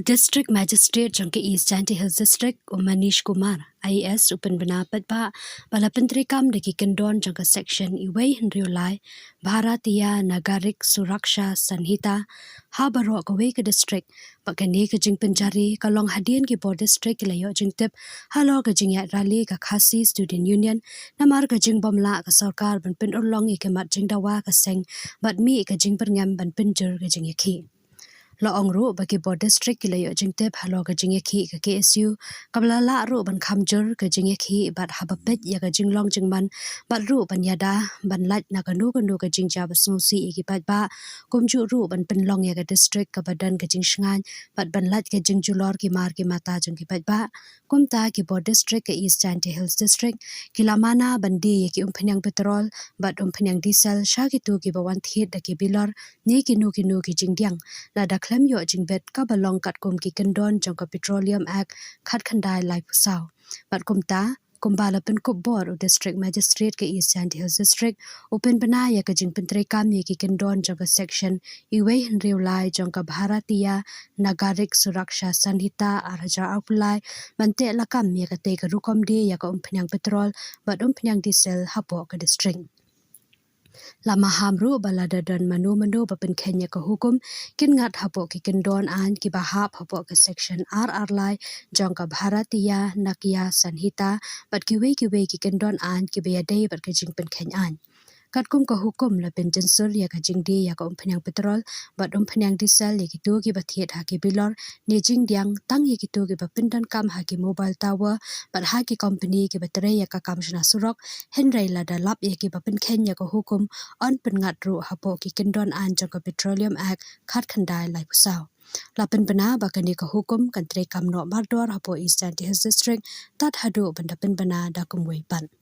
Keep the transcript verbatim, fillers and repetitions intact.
District Magistrate jong ka East Jaintia Hills District, u Manish Kumar, I A S, u pynbna paidbah ba la pyntreikam da ki kyndon jong ka Section uwei hynriew lai Bharatiya Nagarik Suraksha Sanhita ha baroh kawei ka district, bad kane ka jingpynjari ka long hadien ki bor district ki la ïoh jingtip halor ka jingïaid rally ka Khasi Student Union namar ka jingbym lah ka sorkar ban pynurlong ïa ki mat jingdawa ka seng bad mih ka jingpyrngem ban pynjur ka jingïakhih. La ong ruh ba ki bor district ki la ïoh jingtip halor ka jingïakhih ka K S U, kaba la lah ruh ban kham jur ka jingïakhih bad haba peit ïa ka jinglong jingman, bad ruh ban ïada ban lait na kano kano ka jingjia ba sngewsih ïa ki paidbah, kumjuh ruh ban pynlong ïa ka district kaba don ka jingshngaiñ, bad ban lait ka jingjulor ki mar ki mata jong ki paidbah. Kumta ki bor district ka East Jaintia Hills District ki la mana ban die ïa ki umphniang petrol bad umphniang diesel sha kito kiba wan thied da ki bilor ne kino kino ki jingdiang, lada khlem ïoh jingbit kaba long katkum ki kyndon jong ka Petroleum Act khatkhyndai laiphew saw. Bad kumta, kumba la pynkup bor u District Magistrate ka East Jaintia Hills District, u pynbna ïa ka jingpyntreikam ïa ki kyndon jong ka Section uwei hynriew lai jong ka Bharatiya Nagarik Suraksha Sanhita ar hajar arphew lai, ban teh lakam ïa katei ka rukom die ïa ka umphniang petrol bad umphniang diesel hapoh ka district. La maham ruh ba lada don mano mano ba pynkheiñ ïa ka hukum, kin ngat hapoh ki kyndon aiñ kiba hap hapoh ka Section ar ar lai jong ka Bharatiya Nakya Sanhita bad kiwei kiwei ki kyndon aiñ kiba ïadei bad ka jingpynkheiñ aiñ. Katkum ka hukum, la pynjynsur ïa ka jingdie ïa ka umphniang petrol bad umphniang diesel ïa kito kiba thied ha ki bilor ne jingdiang, tang ïa kito kiba pyndonkam ha ki mobile tower bad ha ki company kiba trei ïa ka kam shna surok, hynrei lada lap ïa kiba pynkheiñ ïa ka hukum, yn pynngat ruh hapoh ki kyndon aiñ jong ka Petroleum Act khatkhyndai laiphew saw. La pynbna ba kane ka hukum kan treikam noh mardor hapoh East Jaintia Hills District tad haduh ban da pynbna da kumwei pat.